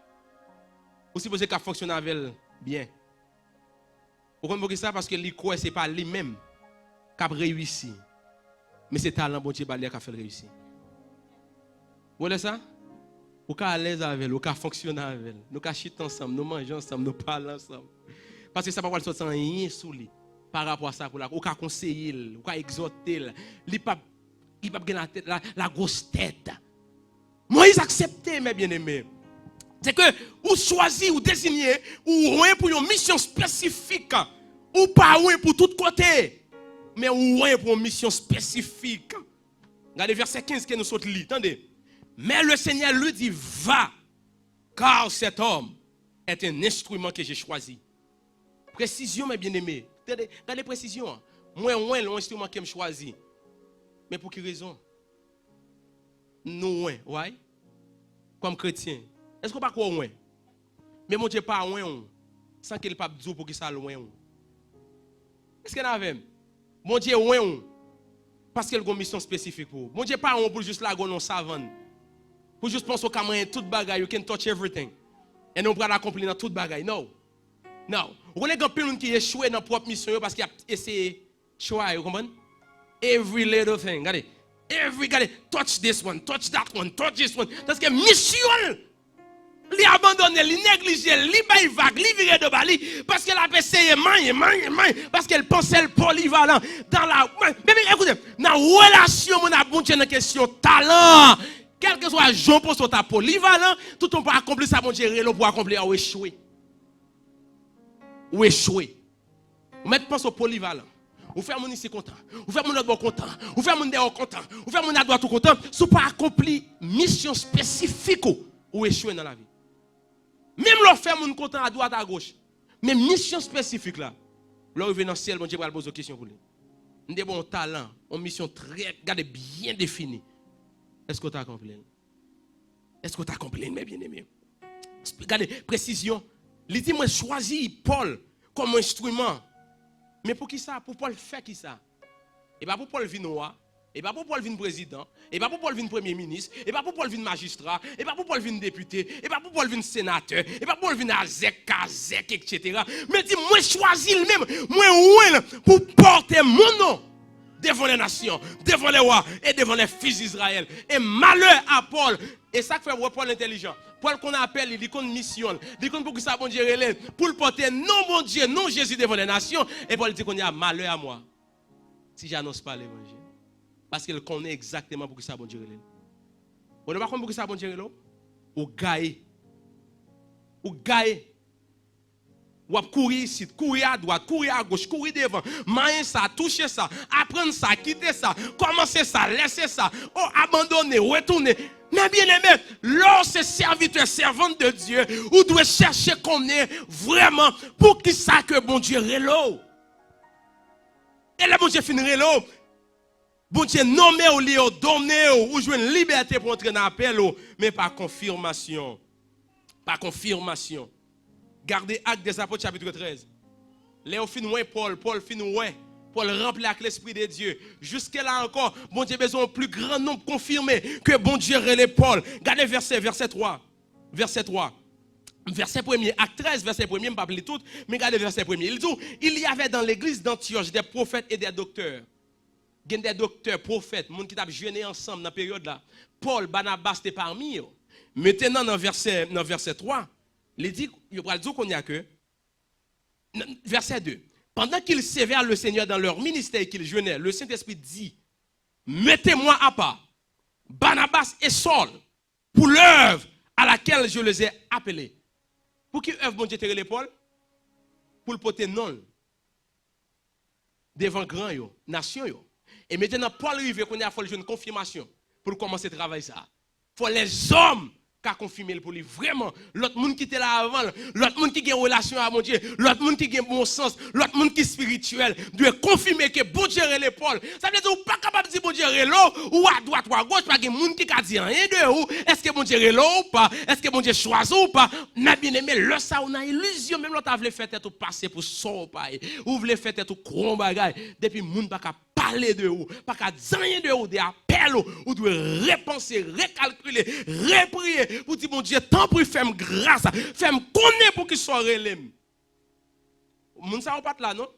Ou sipoze ka fonksyone avè l byen. Ou konn poukisa? Paske li kwè se pa li menm k ap reyisi, men se talan Bondye ba li a k ap fè l reyisi. Ou wè sa? Ou ka alèz avè l, ou ka fonksyone avè l. Nou ka chita ansanm, nou manje ansanm, nou pale ansanm. Paske sa pa pral soti anyen sou li pa rapò a sa pou la. Ou ka konseye l, ou ka egzòte l. Li p ap, li p ap gen latèt, la, lagwòs tèt. Moyiz aksepte, mes bien-aimés. Se ke ou chwazi, ou deziye, ou wen pou yon misyon espesifik. Ou pa wen pou tout kote, men ou wen pou yon misyon espesifik. Gade vèsè kenz ke nou sot li, tande. Mais le Seigneur lui dit, va, car cet homme est un instrument que j'ai choisi. Presizyon, mes bien-aimés. Tande, gade presizyon an. Mwen, mwen, yon enstriman ke m chwazi. Men pou ki rezon? Nou wen, why? Kòm kretyen. Èske w pa kwè w wen? Men Bondye pa wen w san ke l p ap di w poukisa l wen w. Èske n avè m? Bondye wen w paske l gen yon misyon espesifik pou ou. Bondye pa wen w pou l jis lage w nan yon savann. Pou jis panse w ka manyen tout bagay, you can touch everything. And w pral akonpli nan tout bagay. No. No. Ou konnen gen anpil moun ki echwe nan pwòp misyon yo paske y ap eseye try, ou konprann? Every little thing, gade. Every, gade, touch this one, touch that one, touch this one. Paske misyon l, li abandone, li neglije, li bay vag, li vire do ba li, paske l ap eseye manyen, manyen, manyen, paske l panse l polivalan. Dan la, men, men, men, ekoute, nan relasyon moun ak Bondye nan kesyon talan, kèlkeswa jan w panse w ta polivalan, toutan w pa akonpli sa Bondye rele w pou w akonpli a, w echwe. Ou echwe. Ou mèt panse w polivalan. Ou fè moun isi kontan. Ou fè moun lòt bò kontan. Ou fè moun dèyè w kontan. Ou fè moun adwat ou kontan. Si w pa akonpli misyon espesifik ou, ou echwe nan lavi. Menm lè w fè moun kontan adwat agoch, men misyon espesifik la, lè w rive nan syèl, Bondye pral poze w kesyon pou li. M te ba w yon talan, yon misyon trè, gade, byen defini. Èske w ta akonpli l? Èske w ta konprann, mes bien-aimés? Gade, presizyon. Li di, mwen chwazi Pòl kòm yon enstriman. Men pou ki sa? Pou Pòl fè ki sa? E pa pou Pòl vin wa. E pa pou Pòl vin prezidan. E pa pou Pòl vin premye minis. E pa pou Pòl vin majistra. E pa pou Pòl vin depite. E pa pou Pòl vin senatè. E pa pou Pòl vin azèk, kazèk, etsetera. Men di, mwen chwazi l menm. Mwen wen l pou pòte mon non devant les nations, devant les rois et devant les fils d'Israël. Et malheur à Paul. E sa k fè w wè Pòl entèlijan. Pòl konn apèl li, li konn misyon l, li konn poukisa Bondye rele l, pou l pote non Bondye, non Jezi devan lè nasyon. E Pòl di kounye a, malheur à moi si j'annonce pas l'évangile. Paske l konnen egzakteman poukisa Bondye rele l. Bon, nou pa konn poukisa Bondye rele w? Ou gaye. Ou gaye. W ap kouri isit, kouri adwat, kouri agoch, kouri devan, manyen sa, touche sa, aprann sa, kite sa, kòmanse sa, lèse sa, o, abandone, retounen. Men byeneme, lè w se sèvitè, sèvant de Dye, ou dwe chèche konnen vrèman poukisa ke Bondye rele w. E lè Bondye fin rele w, Bondye nonmen w, li òdone w, ou jwenn libète pou antre nan apèl ou, men pa konfimasyon. Pa konfimasyon. Gade Actes des Apôtres, chapitre treize. Lè yo fin wè Pòl, Pòl fin wè, Pòl ranpli ak Lespri de Dye. Jiske la ankò, Bondye bezwen yon pli gran nonb konfime ke Bondye rele Pòl. Gade vèsè, vèsè twa. Vèsè twa. Vèsè premye, Actes treize, vèsè premye, m p ap li tout, men gade vèsè premye. Il dit, il y avait dans l'église d'Antioche des prophètes et des docteurs. Gen de doktè, pwofèt, moun ki t ap jene ansanm nan peryòd la. Pòl, Banabas te pami yo. Mentenan nan vèsè, nan vèsè twa, li di, yo pral di w kounye a ke, nan, vèsè de, pendant qu'ils servaient le Seigneur dans leur ministère et qu'ils jeûnaient, le Saint-Esprit dit, mettez-moi à part Barnabas et Saul pour l'œuvre à laquelle je les ai appelés. Pou ki èv Bondye te rele Pòl? Pou l pote non l devan gran yo, nasyon yo. E mentnan Pòl rive, kounye a fò l jwenn konfimasyon pou l kòmanse travay sa a. Fò lèzòm ka konfime l pou li vrèman. Lòt moun ki te la avan l, lòt moun ki gen relasyon a Bondye, lòt moun ki gen bon sans, lòt moun ki espirityèl, dwe konfime ke Bondye rele Pòl. Sa vle di ou pa kapab di Bondye rele w, ou adwat ou agoch, pa gen moun ki ka di anyen de ou. Èske Bondye rele w ou pa? Èske Bondye chwazi w ou pa? Mè byeneme, lè sa ou nan ilizyon, menm lè w ta vle fè tèt ou pase pou sa w pa ye. Ou vle fè tèt ou kwè yon bagay. Depi moun pa ka pale de ou, pa ka di anyen de ou, de apèl ou, ou dwe repanse, rekalkile, repriye pou di Bondye, tanpri fè m gras, fè m konnen pou ki sa w rele m. Moun sa yo pa t la non,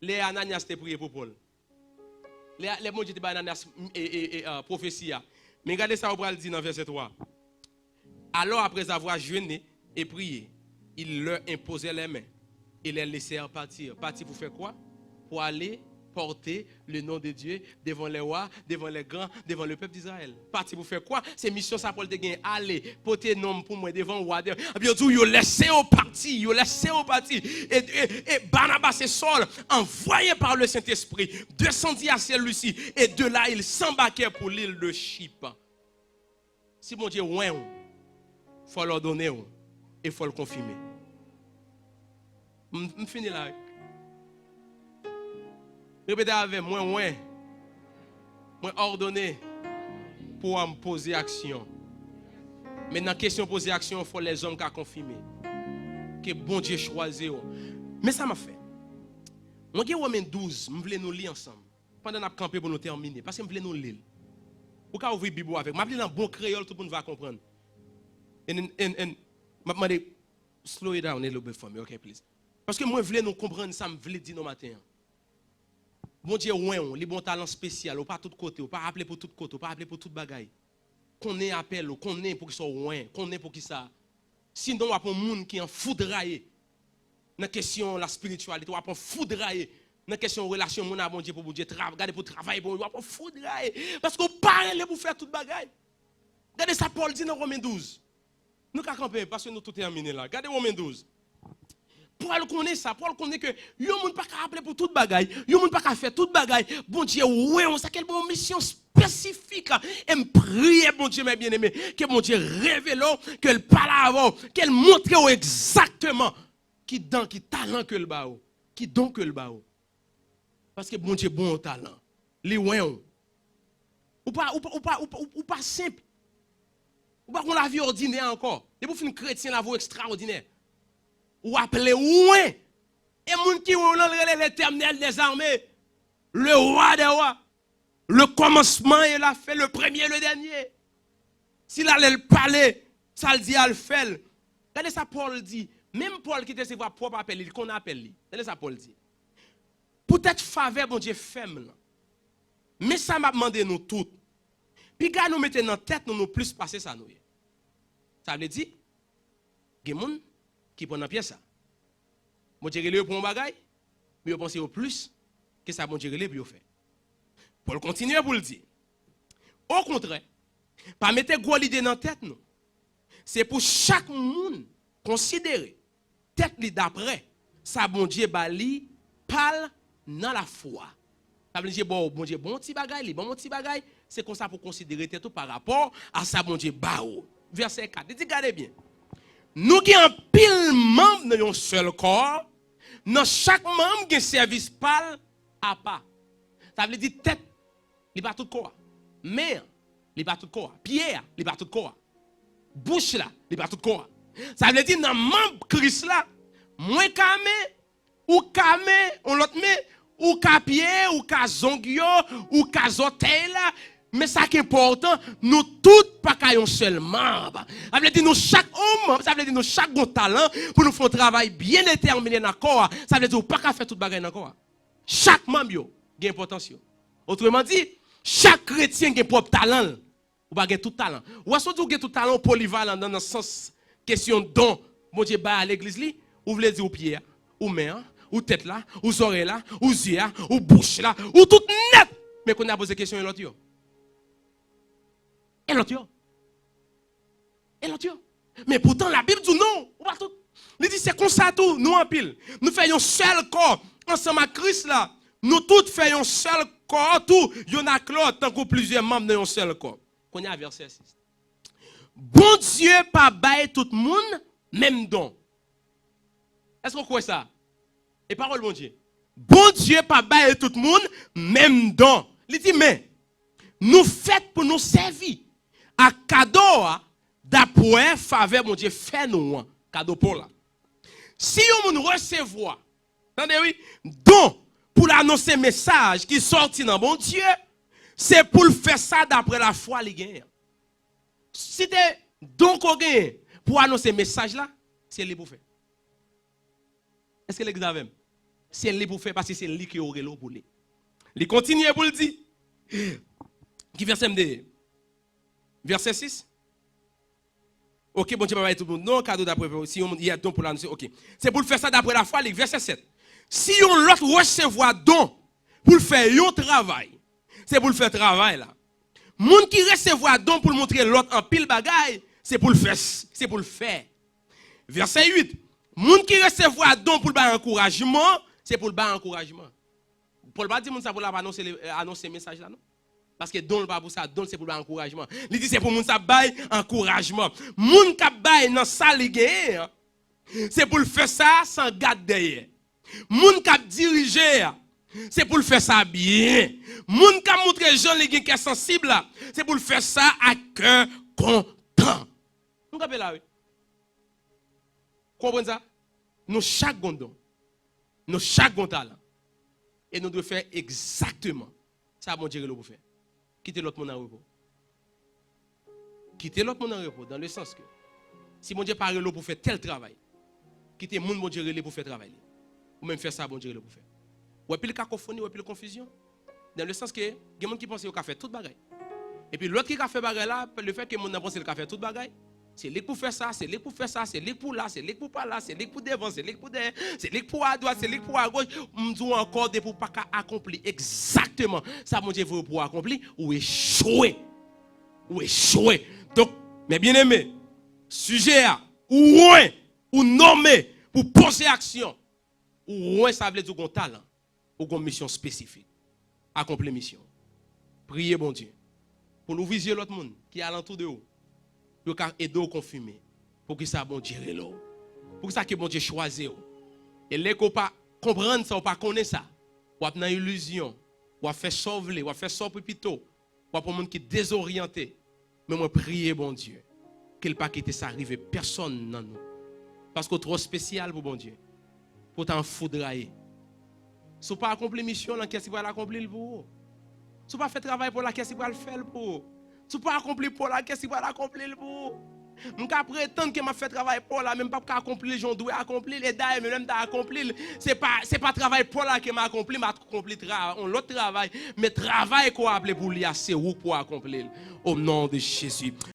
lè Ananyas te priye pou Pòl. Lè, lè Bondye te bay Ananyas e, e, e, a, pwofesi a. Men gade sa yo pral di nan vèsè twa. Alors, après avoir jeûné et prié, ils leur imposèrent les mains et les laissèrent partir. Parti pour faire quoi? Pour aller porter le nom de Dieu devant les rois, devant les grands, devant le peuple d'Israël. Parti pour faire quoi? Se misyon sa Pòl te gen, ale pote non m pou mwen devan wa. Epi yo di w, yo lèse yo pati, yo lèse yo pati. E, e, e Barnabas et Saul, envoyés par le Saint-Esprit, descendirent à celui-ci, et de là ils s'embarquèrent pour l'île de Chypre. Si Bondye wen w, fò l òdone w e fò l konfime. M, m fini la. Repete avè m, mwen wen, mwen òdone, pou m poze aksyon. Men nan kesyon poze aksyon, fò lèzòm ka konfime ke Bondye chwazi w. Men sa m ap fè. Mwen gen Women douz, m vle nou li ansanm. Pandan n ap kanpe pou nou tèmine, paske m vle nou li l. Ou ka ouvri Bib ou avèk m. M ap li l an bon kreyòl, tout moun va konprann. And, and, and, m ap mande, slow it down a little bit for me, okay, please. Paske mwen vle nou konprann sa m vle di nou maten an. Bondye wen w, li ba w talan espesyal, ou pa tout kote, ou pa aple pou tout kote, ou pa aple pou tout bagay. Konnen apèl ou, konnen poukisa w wen, konnen poukisa. Sinon, w ap yon moun ki anfoudraye nan kesyon la spirityalite, w ap anfoudraye nan kesyon relasyon moun a Bondye pou Bondye, tra-, gade pou travay pou Bondye, w ap anfoudraye. Paske w pa rele pou fè tout bagay. Gade sa Pòl di nan Women douz. Nou ka kanpe, paske nou tou tèmine la. Gade Women douz. Pòl konnen sa. Pòl konnen ke yon moun pa ka aple pou tout bagay. Yon moun pa ka fè tout bagay. Bondye wè w, sa ke l ba w misyon espesifik. E m priye Bondye, mè byeneme, ke Bondye revele w, ke l pale avè w, ke l montre w egzakteman ki dan, ki talan ke l ba w, ki don ke l ba w. Paske Bondye ba w talan. Li wen w. Ou pa, ou pa, ou pa, ou pa, ou pa senp. Ou pa gon lavi òdinè ankò. Depi w fin kretyen, lavi w ekstraòdinè. Ou aple, ou wen. E moun ki wen w lan, l rele Letènèl dèzame, le Wa dè wa, le kòmansman e la fen, le premye e le dènye. Si l ale, l pale, sa l di a, l fè l. Gade sa Pòl di. Menm Pòl ki te resevwa pwòp apèl li, li konn apèl li. Gade sa Pòl di. Poutèt favè Bondye fè m lan, men sa m ap mande nou tout, piga nou mete nan tèt nou nou plis pase sa nou ye. Sa vle di, gen moun ki pran nan pyès sa. Bondye rele yo pou yon bagay, men yo panse yo plis ke sa Bondye rele pou yo fè. Pòl kontinye pou l di, okontrè, pa mete gwo lide nan tèt nou. Se pou chak moun konsidere tèt li daprè sa Bondye ba li pa l nan lafwa. Sa vle di, bon, Bondye ba w yon ti bagay, li ban w yon ti bagay, se konsa pou konsidere tèt ou pa rapò a sa Bondye ba ou. Vèsè kat, li di, gade byen. Nou gen anpil manm nan yon sèl kò, nan chak manm gen sèvis pa l apa. Sa vle di tèt, li pa tout kò a. Men an, li pa tout kò a. Pye a, li pa tout kò a. Bouch la, li pa tout kò a. Sa vle di nan manm Kris la, mwen ka men, ou ka men, yon lòt men, ou ka pye, ou ka zong yo, ou ka zòtèy la. Men sa ki enpòtan, nou tout pa ka yon sèl manm. Sa vle di nou chak yon manm, sa vle di nou chak gon talan pou nou fè yon travay byen detèmine nan kò a. Sa vle di ou pa ka fè tout bagay nan kò a. Chak manm yo gen enpòtans yo. Otreman di, chak kretyen gen pwòp talan l. Ou pa gen tout talan. Ou wè, si w di ou gen tout talan, ou polivalan nan, nan sans kesyon don Bondye bay a legliz li, ou vle di ou pye a, ou men an, ou tèt la, ou zòrèy la, ou zye a, ou bouch la, ou tout nèt. Men kounye a poze kesyon, e lòt yo? E lòt yo? E lòt yo? Men poutan Labib di w non, ou pa tout. Li di, se konsa tou, nou anpil. Nou fè yon sèl kò ansanm ak Kris la. Nou tout fè yon sèl kò tou, youn ak lòt, tankou plizyè manm nan yon sèl kò. Kounye a, vèsè sis. Bondye pa bay tout moun menm don. Èske w kwè sa? E pawòl Bondye. Bondye pa bay tout moun menm don. Li di, men, nou fèt pou nou sèvi ak kado a dapre favè Bondye fè nou an. Kado pon la. Si yon moun resevwa, tande wi, don pou l anonse mesaj ki sòti nan Bondye, se pou l fè sa dapre lafwa li genyen. Si te don ke w genyen pou anonse mesaj la, se li pou fè. Èske legliz avè m? Se li pou fè, paske se li ke yo rele w pou li. Li kontinye pou l di, ki vèsè m te ye? Vèsè sis. Ok, Bondye pa bay tout moun non, kado dapre, si yon moun gen don pou l anonse, ok. Se pou l fè sa dapre lafwa li. Vèsè sèt. Si yon lòt resevwa don pou l fè yon travay, se pou l fè travay la. Moun ki resevwa don pou l montre lòt anpil bagay, se pou l fè, se pou l fè. Vèsè uit. Moun ki resevwa don pou l bay ankourajman, se pou l bay ankourajman. Pòl pa di moun sa pou l ap anonse, anonse mesaj la, non. Paske don l pa pou sa, don l se pou l bay ankourajman. Li di se pou moun sa bay ankourajman. Moun k ap bay nan sa li genyen an, se pou l fè sa san gad dèyè. Moun k ap dirije a, se pou l fè sa byen. Moun k ap montre jan li gen kè sansib la, se pou l fè sa ak kè kontan. Nou kanpe la, wi. Konprann sa? Nou chak gon don. Nou chak gon talan. E nou dwe fè egzakteman sa Bondye rele w pou fè. Kite lòt moun an repo. Kite lòt moun an repo, dans le sens que si Bondye pa rele w pou fè tèl travay, kite moun Bondye rele pou fè travay li. Ou menm fè sa Bondye rele w pou fè. Ou wè pil kakofoni, ou wè pil konfizyon. Dans le sens que gen moun ki panse yo ka fè tout bagay. Epi lòt ki ka fè bagay la, le fè ke moun nan panse l ka fè tout bagay, se li k pou fè sa, se li k pou fè sa, se li k pou la, se li k pou pa la, se li k pou devan, se li k pou dèyè, se li k pou adwat, se li k pou agoch. M di w ankò, depi w pa ka akonpli egzakteman sa Bondye voye w pou w akonpli, ou echwe. Ou echwe. Donk, mes bien-aimés, sijè a, ou wen, ou nonmen pou poze aksyon. Ou wen, sa vle di w gon talan. Ou gon misyon espesifik. Akonpli misyon. Priye Bondye pou l ouvri zye lòt moun ki alantou de ou, pou yo ka ede w konfime poukisa Bondye rele w, poukisa ke Bondye chwazi w. E lè ke w pa konprann sa, w pa konnen sa, w ap nan ilizyon, w ap fè sa w vle, w ap fè sa w pi pito, w ap yon moun ki dezoryante. Men mwen priye Bondye ke l pa kite sa rive pèsonn nan nou. Paske w twò espesyal pou Bondye pou w ta anfoudraye. Si w pa akonpli misyon w lan, kiyès ki pral akonpli l pou ou? Si w pa fè travay pa w la, kiyès ki pral fè l pou ou? Si w pa akonpli pa w la, kiyès ki pral akonpli l pou ou? M ka pretann ke m ap fè travay pa w la, men m p ap ka akonpli l jan w dwe akonpli l. E dayè, menm lè m ta akonpli l, se pa, se pa travay pa w la ke m akonpli, m akonpli tra-, yon lòt travay. Men travay ke w aple pou li a, se ou k pou akonpli l. Au nom de Jésus.